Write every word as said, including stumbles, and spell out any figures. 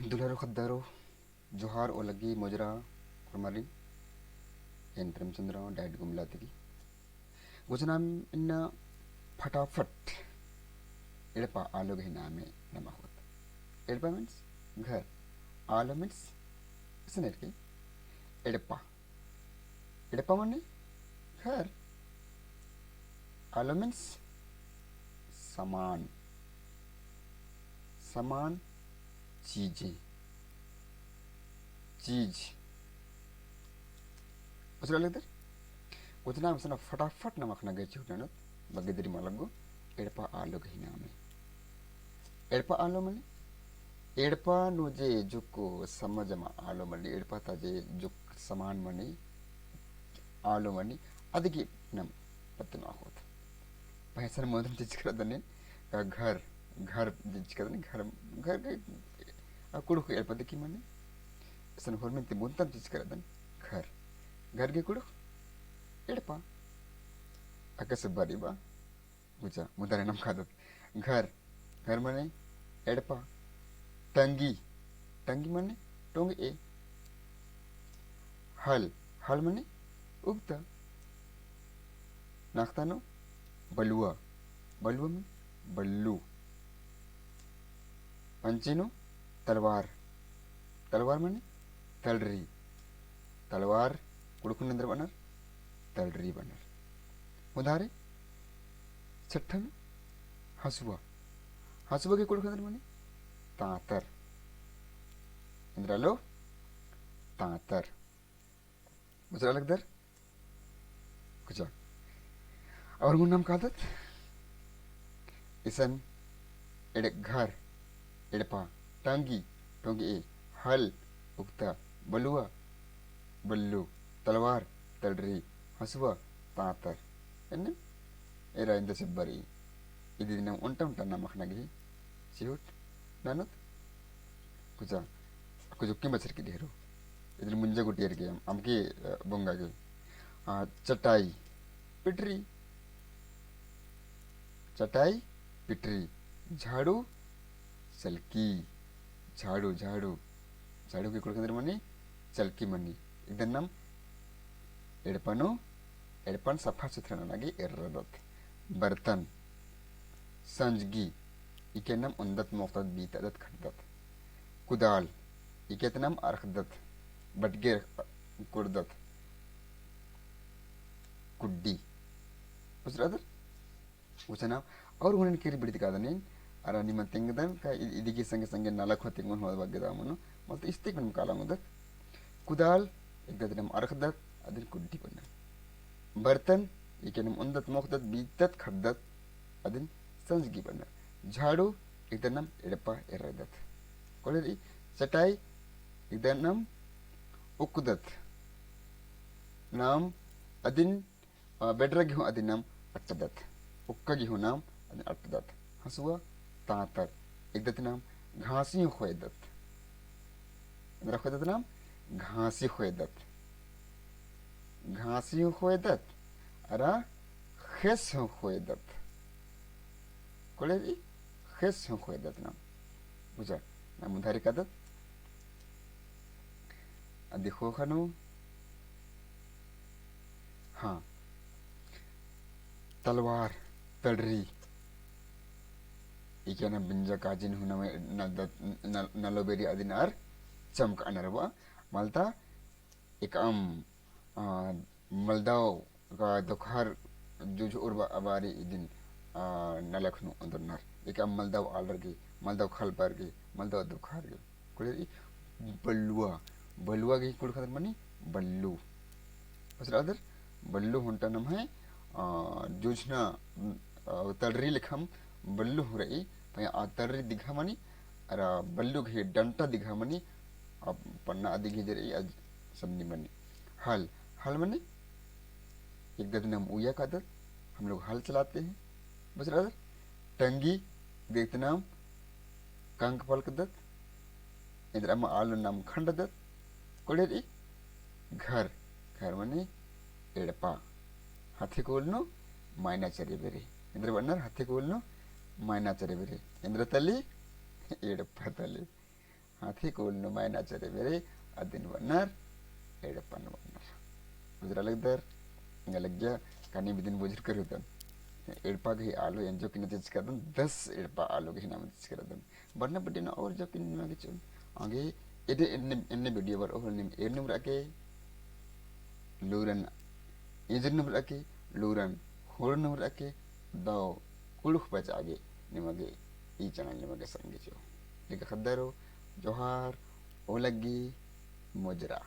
दुल्हरो ख़द्दारो जोहार ओ लग्गी मोजरा कुड़मारिन। एन प्रेमचंद्र डाइट गुमला तिगी। गुचनाम इन्ना फटाफट एड़पा आलो गही नामे नम अख़ोत। एड़पा means घर, आलो means इसन एरके एड़पा। एड़पा मने घर, आलो means समान, समान चीजें, चीज। उचरा लगदर? उतना हमसना फटाफट नम अख़ना गे चिहुट ननोत, बग्गे देरी मा लग्गो, एड़पा आलो गही नामे। एड़पा आलो मने? एड़पा नू जे जुक समझ मा आलो मने, एड़पा ता जे जुक समान मने, आलो मने, अदिगे नम पत्तन अख़ोत। पहें सन मुन्धन चिच्चका रअदन, का घर, घर चिच्चका रअदन, घर, घर के, आ, कुँड़ुख़ एड़पा दिकी मने। इसन होरमन ती मुन्धन चिच्चका रअदन, घर। घर के कुँड़ुख़, एड़पा। अकस बरी बा, गुचा, मुन्धारे नम कादत। घर, घर मने एड़पा। टंगी, टंगी मने टोंग'ए। हल, हल मने उगता। नाख़ता नू बलुआ, बलुआ मने बल्लू। पंची नू तलवार, तलवार मने तलरी। तलवार कुँड़ुख़ नू एन्दर बअनर, तलरी बअनर। मुन्धारे छठा नू हँसुआ, हँसुआ गही कुँड़ुख़ एन्दर मने ताँतर। एन्दर आलो ताँतर। उचरा लगदर? गुचा। और मुन्धन नम कादत? इसन एड़े घर, एड़पा, टंगी, टोंग'ए, हल, उगता, बलुआ, बल्लू, तलवार, तलरी, हँसुआ, ताँतर। एन्ने एरा एन्दर से बरी। इदी दिनम ओन्टा ओन्टा नम अख़ना गे चिहुट ननोत। गुचा, अक्कु जुक्की मछर की ढेरो। इदिन मुंजा गुटियर गे, अम-, अमके, अ, बोंगा गे। अ, चटाई, पिटरी। चटाई, पिटरी। झाड़ू, चलकी। झाड़ू, झाड़ू। झाड़ू गही कुँड़ुख़ एन्दर मनी, चलकी मनी। इकदन नम एड़पा नू, एड़पन सफा सुथरा नना गे एरदत। बर्तन, संजगी, इके नम ओन्दत मोख़दत बीतदत खटदत। कुदाल, इके ती नम अरख़दत, बटगे कुड़दत। कुड्डी। उचरा लगदर? उचना, और हुनन केरी बिड़ित कादन एन, अरा निमन तेंगदन, का इ-, इदिगे संगे संगे नलख हूँ तेंगोन होअर बग्गे दा मनो, मल तो इस्तेक नम काला ओंगदत। कुदाल, इकदन नम अरख़दत, अदिन कुड्डी बअनर। बर्तन, इके नम ओन्दत मोख़दत, बीतदत, खटदत, अदिन संजगी बअनर। झाड़ू, इकदन नम एड़पा एरदत। कोड़े रई, चटाई, इकदन नम उक्कदत। नाम अदिन, अ, बेडरा गे हूँ अदिन नाम अट्टदत। उक्का गे हूँ नाम अदिन अट्टदत। हँसुआ, ताँतर। इकदत नाम घासी हूँ ख़ोयदत। एन्दरा ख़ोयदत नाम घासी ख़ोयदत। घासी हूँ ख़ोयदत, अरा ख़ेस हूँ ख़ोयदत। कोड़े रई, ख़ेस हूँ ख़ोयदत नाम। बुझा, नाम उधारी कादत। अदी ख़ोख़ा नू, हाँ, तलवार, तड़री, इके ना बिंजा काजिन हूँ नम नलदत, नल-, नलो बेरी अदिन आर चमकअनर बा, मलता एकअम, आ, मलदव का दोखहर जुझ उर्बा अबारी इदिन, आ, नलख नू ओन्दरनर। एकअम मलदव आलर गे, मलदव खलपर गे, मलदव दोखहर गे। कोड़े रई बलुआ, बलुआ गही कुँड़ुख़ एन्दर मनी बल्लू। उचरा लगदर बल्लू ओन्टा नम्है, आ, जुझना, आ, तड़री लेखम बल्लू हूँ रई, पहें आ तड़री दिघा मनी, अरा बल्लू गही डंटा दिघा मनी, आ पन्ना अदी गही जे रई, आ समदी मनी। हल, हल मनी, इकदत नाम उइया कादत, हम लोग हल चलाते हैं। उचरा लगदर, टंगी, इकदत नाम कंक पलकदत, एन्दरा मा आलो नाम खंडदत। कोड़े रई घर, घर मनी एड़पा। हथी कोल नू मायना चरे बेरे। एन्दरा बअनर हथी कोल नू मायना चरे बेरे। एन्दरा तली, एड़पा तली। हाथी कुल नू मैना चरे बेरे, अदिन बअनर एड़पन बअनर। बुझुरा लगदर, एंगा लग्गिया, का नीम इदिन बुझुरकर हुतन। एड़पा गही आलू एन जोक्किन चिच्चकदन, दस एड़पा आलू गही नाम चिच्चकदन। बरना बड्डी ना और जोक्किन निमा गे चिओन। आगे एन्ने, एन्ने, एन्ने video बरओ होले नीम एरनुम रअके, लूरन एजरनुम रअके, लूरन होरनुम रअके, दव कुँड़ुख़ बचा गे निमा गे ई channel निमा गे संगे चिओ। लेकिन ख़द्दरो, जोहार, ओलग्गी, मुजरा।